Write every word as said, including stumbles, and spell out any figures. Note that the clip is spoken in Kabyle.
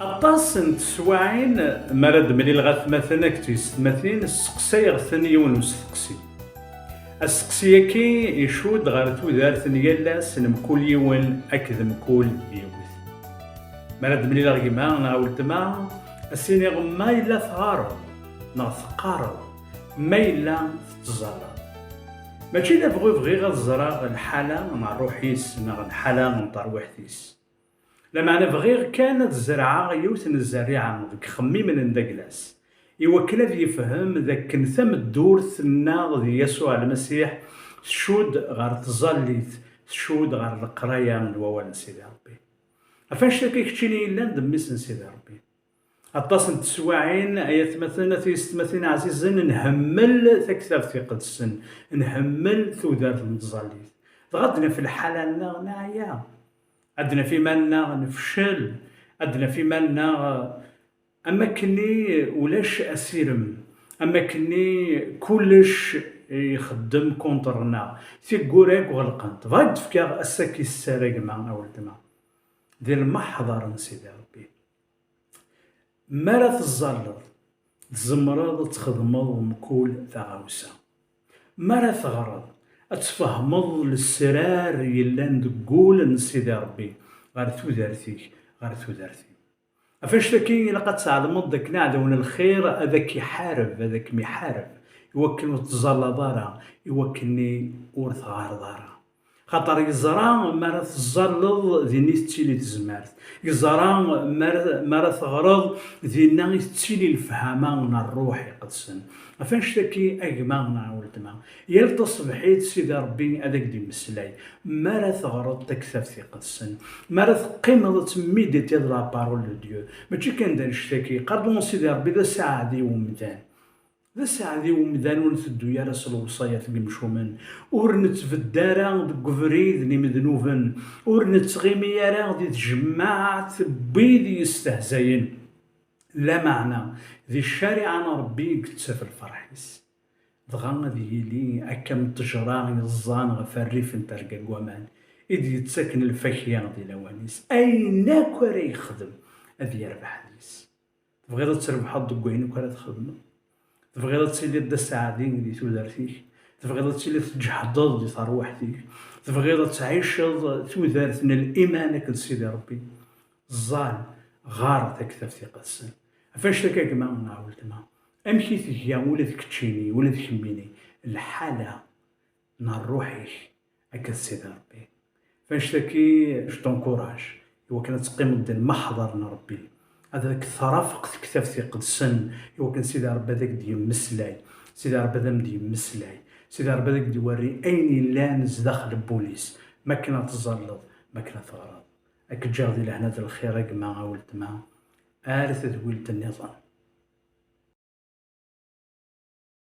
Aṭas n teswaɛin mi ara d-mlileɣ atmaten akked tyessetmatin, sseqsayeɣ-ten yiwen n usteqsi. Asteqsi-agi icudd ɣer tudert n yal ass n mkul yiwen akked mkul yiwet. Mi ara d-mlileɣ gma neɣ weltma, ad s-iniɣ ma yella teɣɣareḍ neɣ teqqareḍ, ma yella tettẓallaḍ. Mačči d abɣi bɣiɣ ad ẓreɣ lḥala n ṛṛuḥ-is neɣ lḥala n terwiḥt-is. Lameɛna bɣiɣ kan ad zerɛeɣ yiwet n zzerriɛa deg ixemmimen n Daglas, iwakken ad yefhem d akken tameddurt-nneɣ di Yasuɛ Lmasiḥ tcudd ɣer tẓallit, tcudd ɣer leqraya n wawal n Sidi Ṛebbi. Ɣef annect-agi keččini yellan d mmi-s n Sidi Ṛebbi. Aṭas n teswaɛin, ay atmaten, a tiyessetmatin ɛzizen, nḥemmel Taktabt Iqedsen, nḥemmel tudert n tẓallit. Dɣa ad naf lḥala-nneɣ neɛya, ad naf iman-nneɣ nefcel, ad naf iman-nneɣ am akkenni ulac asirem, am akkenni kullec ixeddem contre-nneɣ, tiggura akk ɣelqent. Bɣiɣ ad d-fkeɣ ass-agi ssara gma a weltma, di lmeḥḍer n Sidi Ṛebbi. Mi ara teẓẓalleḍ, tzemreḍ ad txedmeḍ mkul taɣawsa. Mi ara teɣreḍ, ad tfehmeḍ lesrar yellan deg wul n Sidi Ṛebbi ɣer tudert-ik, ɣer tudert-im. Ɣef annect-agi, ilaq ad tɛelmeḍ d akken aɛdaw n lxir ad ak-iḥareb, ad akem-iḥareb, iwakken ur tettẓallaḍ ara, iwakken ur teɣɣareḍ ara. Xaṭer yeẓra mi ara teẓẓalleḍ, din i tettili tezmert. Yeẓra mi ara, mi ara teɣreḍ, dinna i tettili lefhama n Ṛṛuḥ Iqedsen. Ɣef annect-agi, a gma neɣ a weltma, yal taṣebḥit Sidi Ṛebbi ad ak-d-immeslay. Mi ara teɣreḍ Taktabt Iqedsen, mi ara teqqimeḍ ad temmiditiḍ la parole de Dieu, mačči kan d annect-agi, qqar-d Sidi Ṛebbi d asaɛdi n umdan. D asaɛdi umdan ur nteddu ara s lewṣayat n yimcumen, ur nettbedd ara deg ubrid n yimednuben, ur nettɣimi ara di tjemmaɛt n wid yestehzayen. Lameɛna di ccariɛa n Ṛebbi i yettaf lferḥ-is. Dɣa ad yili akka am ttejra yeẓẓan ɣef rrif n terga n waman, i d-yettaken lfakya di lawan-is. Ayen akk ara yexdem, ad yerbeḥ deg-s. Tebɣiḍ ad trebḥeḍ deg wayen akk ara txedmeḍ? Tebɣiḍ ad tiliḍ d aseɛdi di tudert-ik? Tebɣiḍ ad tiliḍ tǧehdeḍ di terwiḥt-ik? Tebɣiḍ ad tɛiceḍ tudert n liman akked Sidi Ṛebbi? Ẓẓal, ɣer Taktabt Iqedsen. Ɣef annect-agi, a gma neɣ a weltma, amek i tga ula d keččini, ula d kemmini, lḥala n ṛṛuḥ-ik akked Sidi Ṛebbi? Ɣef annect-agi, je t'encourage iwakken ad teqqimeḍ di lmeḥḍer n Ṛebbi, ad ak-trafeq Tektabt Iqedsen, iwakken Sidi Ṛebbi ad ak-d-yemmeslay, Sidi Ṛebbi ad am-d-yemmeslay, Sidi Ṛebbi ad ak-d-iwerri ayen yellan zdaxel n wul-is, makken ad teẓẓalleḍ, makken ad teɣreḍ. Ad k-ǧǧeɣ di lehna d lxir, a gma, a weltma, ar tedwilt nniḍen.